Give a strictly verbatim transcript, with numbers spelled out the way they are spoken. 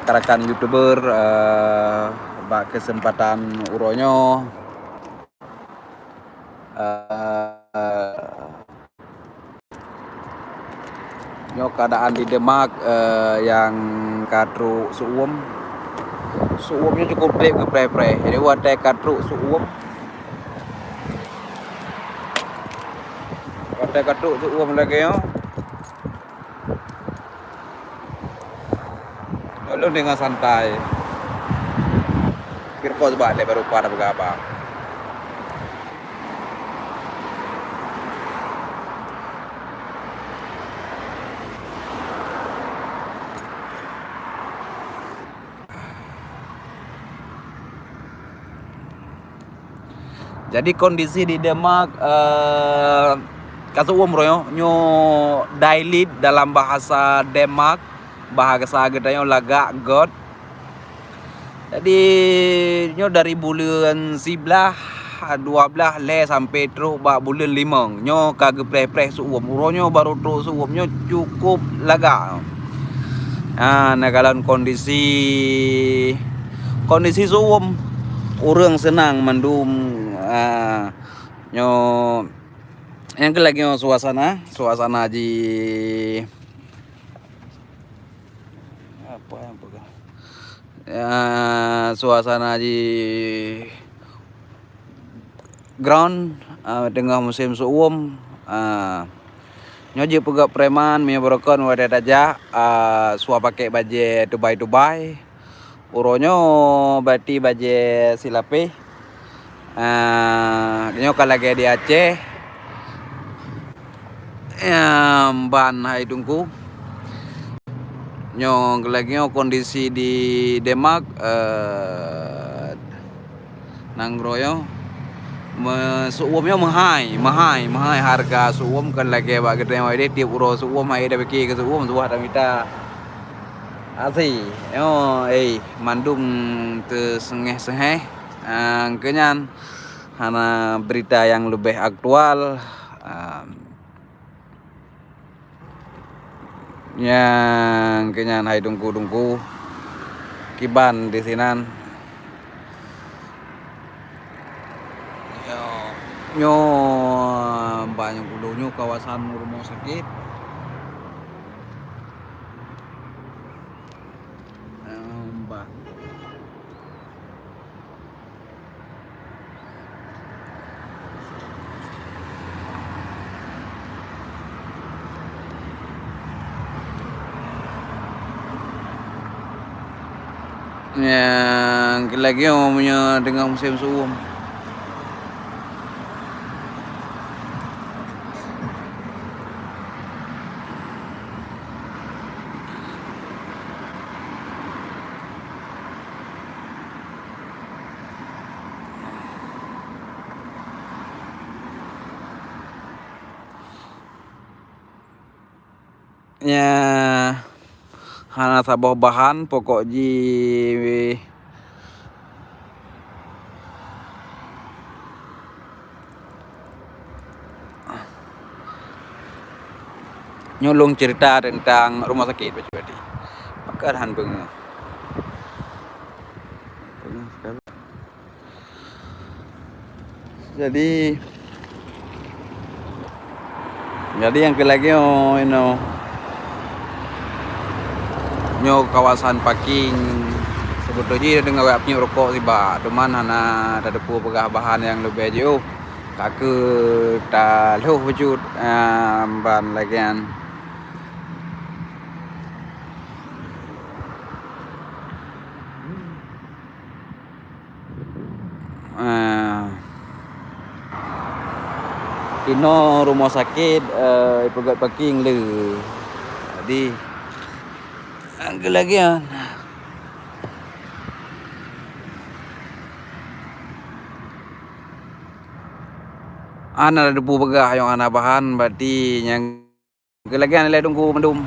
rakan-rakan YouTuber, eh, bak kesempatan uroe nyoe. Eh, nyoe keadaan di Demak, eh, nyang ka trok seuuem. Seuuem nyoe cukup treb geupreh-preh. Jadi watèe ka trok seuuem, watèe ka trok seuuem lagèe nyoe, ulôn deungon santai. Pirko seubab lé baru pat peugah haba. Jadi kondisi di Denmark, eh, ka seuuem uroe nyoe, nyoe deilig dalam bahasa Denmark, bahasa geutanyoe lagak, gôt. Jadi nyoe dari buleuen siblaih, dua blaih, lhèe sampai trok bak buleuen limong, nyoe ka geupreh-preh seuuem. Uroe nyoe baru trok seuuem, nyoe cukup lagak. Ha, neukalon kondisi, kondisi seuuem, ureueng seunang mandum. Ha, nyoe nyang keu lagèe nyoe suasana, suasana ji apa nyang peugah? Ya, suasana ji ground, ah, teungoh musém seuuem, ah, nyoe jeuet peugöt preman, meunyoe beureukan watèe tajak, ah, suah pakék bajèe tubai-tubai. Uroe nyoe bati bajèe silapéh. Ah, nyoe ka lagèe di Aceh. Nyang ban hai Teungku. Nyoe lagèe nyoe kondisi di Denmark, eh, nanggroe nyoe. Me-, seuuem nyoe meuhai, meuhai, meuhai hareuga seuuem, kon lagèe bak geutanyoe deh, tiep uroe seuuem, hai dah pike keu seuuem, suah tamita. Asai, nyoe, eh, mandum teuseungéh-seungéh. Ah, keunyan hana berita nyang leubeh aktual. Ah, nyang keunyan hai Teungku-teungku, kiban di sinan. Nyoe, nyoe, bah, nyang ulôn nyoe kawasan rumoh sakét. Nyoe, bah. Nyang lagèe nyoe meunyoe teungoh musém seuuem. Nya, hana saboh bahan, pokok jih nyoe lôn cerita teuntang rumoh sakét baju tadi. Maka han beungoh. Beungoh sekali. Jadi, jadi nyang keu lagèe nyoe, inoe, nyoe kawasan parking. Seubeutôi jih deungon awak pinyuet rukok sibak, teuma hana tateupeue peugah bahan nyang leubeh jiôh. Ka keuh talhôh bacut, ah, ban lagèe nyan. Ah. Inoe rumoh sakét, eh, ipeugöt parking le. Jadi, lagèe nyan. Hana tateupeue peugah, nyang hana bahan, berarti nyang Lagèe nyan ilèe Teungku mandum.